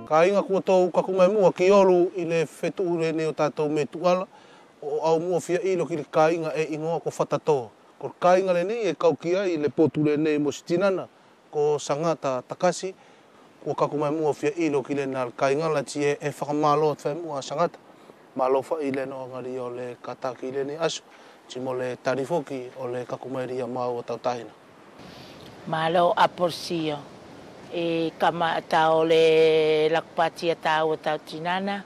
Ka inga kua tō kaku mai mua ki olu i le whetu le nei o tātou me tuala o au mua fia ilo ki le ka inga e ingoa ko Whatato. Ko ka inga le nei e kaukia i le potu le nei mo sitinana ko Sangata Takasi kua kaku mai mua fia ilo ki le nā ka inga la ti e whakamalo at whaimua Sangata. Malo wha i le no ngari o le kataki le nei aso. Ti mo le tarifoki o le kaku mai ria mau o tautahina. Malo aporsio. E kama tau le lakupatia tau tau tinana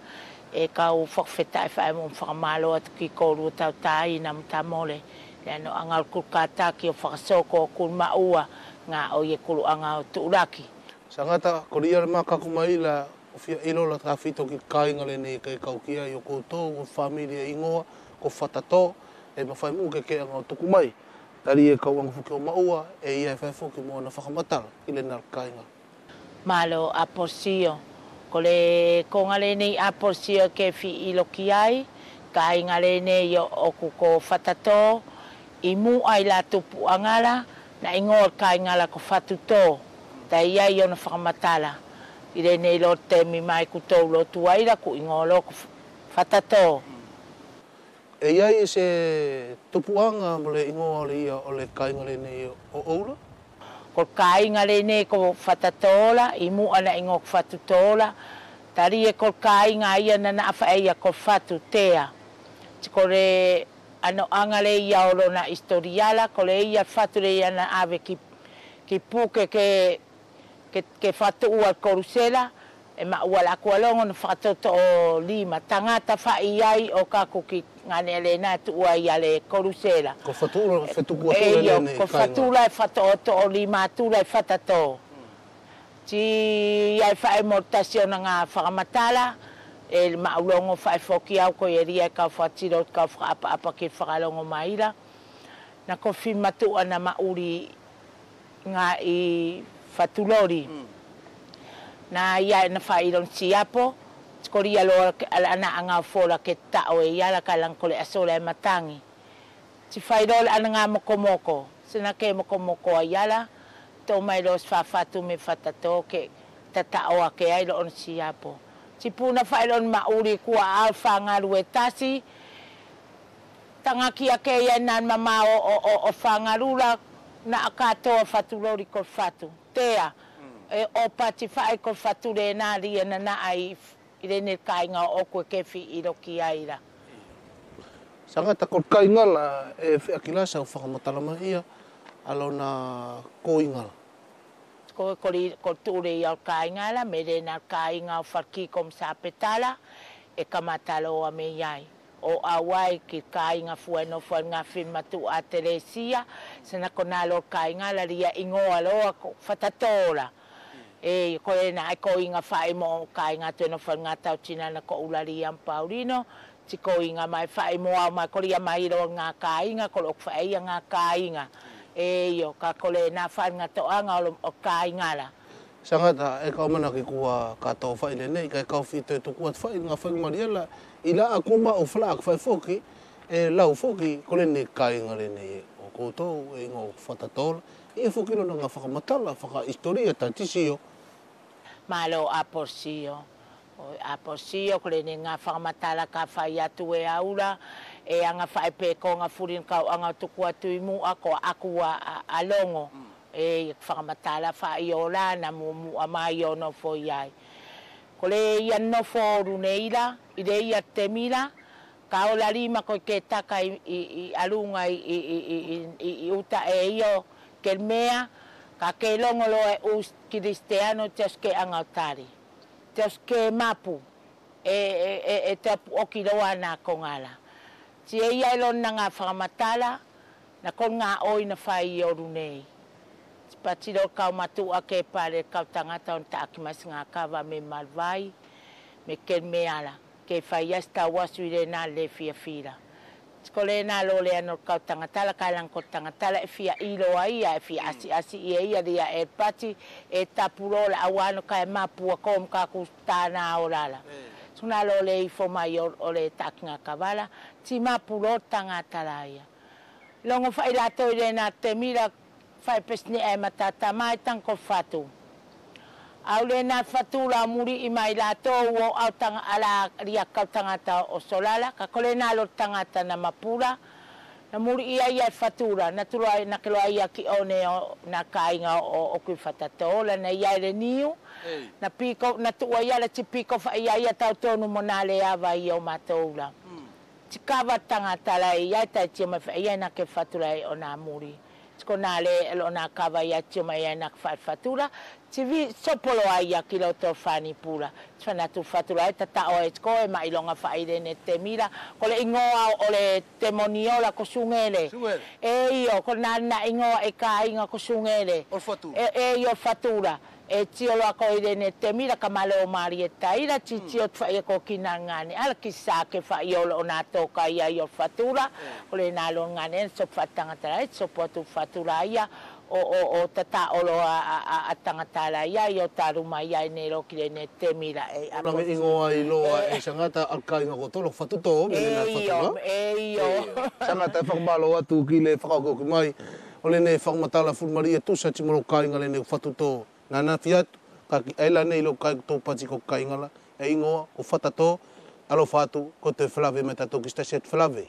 e kau whakawheta e whae mo whakamalo atu ki koru tau tāina mo tamole. Le ano angal kukataki o whakasoko o kurma ua ngā o ye kuru anga o tuuraki. Sangata, koria le makaku mai la o fia ilo la tawhito ki kāinga le nei kei kaukia i o koutou, o familia ingoa, ko Whatato, e mawhai mu ke ke anga o tuku mai. Tari e kau anga fuki o maua, e ia e whai fuki mo ana whakamatala ki le nā kāinga. Malo aporsio. Ko le konga le nei aporsio ke fi ilo ki ai, kāinga le nei o kuko Whatato, i mu ai la tupu angala, na ingoa kāinga la ko Whatuto, ta ia i ona whakamatala. I le nei lo te mi mai ku tō lo tuaira ku ingoa lo ko Whatato. E ia i se tupuanga mo le ingoa o le ia o le kāinga le nei o Oula? Ko kāinga le nei ko Whatatola, i mua na ingoa ko Whatutola, tari e ko kāinga ia na na awha e ia ko Whatutea. Ti kore ano anga le ia o lona historiala, ko le ia whatu le ia na ave ki puke ke whatu ua korusela, e ma ua la kua longo na whakatoto o lima. Tangata wha i ai o kaku ki ngane le nā tu ua ia le korusela. Ko whatura, whetu kua tura le nei ko whatura e whatoto o lima tura e whatato. Ti ai whae mo tasi o ngā whakamatala, e maulongo whae foki au ko e ria kau whatiro kau whakaapa apa ki whakalongo maira. Na ko whimatua na mauri ngā i whatulori. Na ia na whairon siapo, koria loa ana anga fola ke tao e iala ka lang kole asola e matangi. Ti whairola ana ngā mokomoko, sena ke mokomoko a iala, tō mai los whawhatu me whatato ke tatao a ke ai lo on siapo. Ti puna whairon mauri kua au whangaru e tasi, tanga kia ke ia nā mama o whangarura na katoa whatulori ko whatu. Tea, e o pati whae ko whature nā ria na nā ai i rene kāinga o koe ke whii i roki aira. Sangata ko kaingala e whiakila sa whakamatala mai ia alona ko ingala. Ko ko tūre i au kāingala, me rena kāinga o wharki kom sa petala, e kamataloa me iai. O awai ki kāinga fua no fua ngā whimatu a Teresia, sena ko nā lo kāinga la ria ingoa loa ko whatatola. E ko e nā ko inga whae mo kāinga tēnō fua ngā tau tinana ko ulari am Paulino, ti ko inga mai whae mo au mai koria mai ro ngā kāinga, ko lok whae ia ngā kāinga. E io, ka kole nā whae ngā toanga o kāinga la. Sangata, e kau mana ki kua ka tau whae le nei, kai kau whito e tuku at whae ngā whae mariala, i la a kuma o whala ak whae foki, e lau foki, kole nei kāinga le nei o koutou, e ingo whatatola, i e foki rona ngā whakamatala, whakahistoria, tā tisio. Malo aporsio. Aporsio, kore nei ngā whakamatala ka whai atu e aura, e anga whae pe ko ngā furin kau anga tuku atu i mua ko aku a longo. E whakamatala whai o la na mua mai o no foi ai. Kore ia no fōru nei ira, i re ia te mira, ka o la rima koe ke taka i alunga i uta e io ke mea, ka ke longo loa e us kiristeano te os ke anga o tari. Te os ke mapu e te apu oki roa nā kongala. Ti e ia e lona ngā whakamatala, na kon ngā oi na whai i oru nei. Ti patiro kau matua ke pare kau tangata on taaki mas ngā kawa me malwai, me ke meala, ke whai asta wasu i re nā le fia fira. Ti kore nā lo le ano kau tangatala, kai lang ko tangatala e fia ilo a ia, e fia asi asi i e ia ria e pati, e tapuro la awano kai mapua kom ka ku tāna o lala. Suna lo le ifo mai o le taaki ngā kawala, ti mapuro tangatala ia. Longo whai rātou i re nā te mira, whai pesne e matata mai tang ko whatu. Au le na fatula muri i mai latou o au tanga ala ria kau tangata o Solala ka kole na lo tangata na mapula na muri ia ia fatura na tura na ke loa ia ki one o na kainga o kui fatatola na ia le niu na piko na tua ia le tipiko fa ia ia tau tonu mo na le ava i o matoula. Tikava tangata la ia tai tio mai fa ia na ke fatura o na muri. Tiko nā le lo nā kava ia tio mai ia na fa fatura. Tivi sopolo ai ia ki lo fani pula. Twana tu fatura e tata o e tiko e mai longa fa ile ne te mira. Ko le ingoa o le temoniola ko sungele. E io ko nā na ingoa e ka inga ko sungele. O fatura. E io fatura. E tio loa ko ile ne te mira ka male o mari e taira ti tio twa ia ko kina ngane. Ala ki sa ke fa i o nā tōka ia i o fatura. O le nā lo ngane so fatangata e so poatu fatura ia o tata olo a tangata la ia i o taruma ia ne ro ki le ne te mira e a Nanga ingoa i loa e sangata al kainga ko tolo fatuto me le na fatura. E io. Sangata e whakamalo atu ki le whakakoki mai. O le ne whakamatala fulmaria tusa ti moro kainga le ne fatuto. Nana fiatu ka ki aila nei lo kai tō pati ko kaingala e ingoa ko whatato alo whatu ko te flave me tatou ki stasi at flave.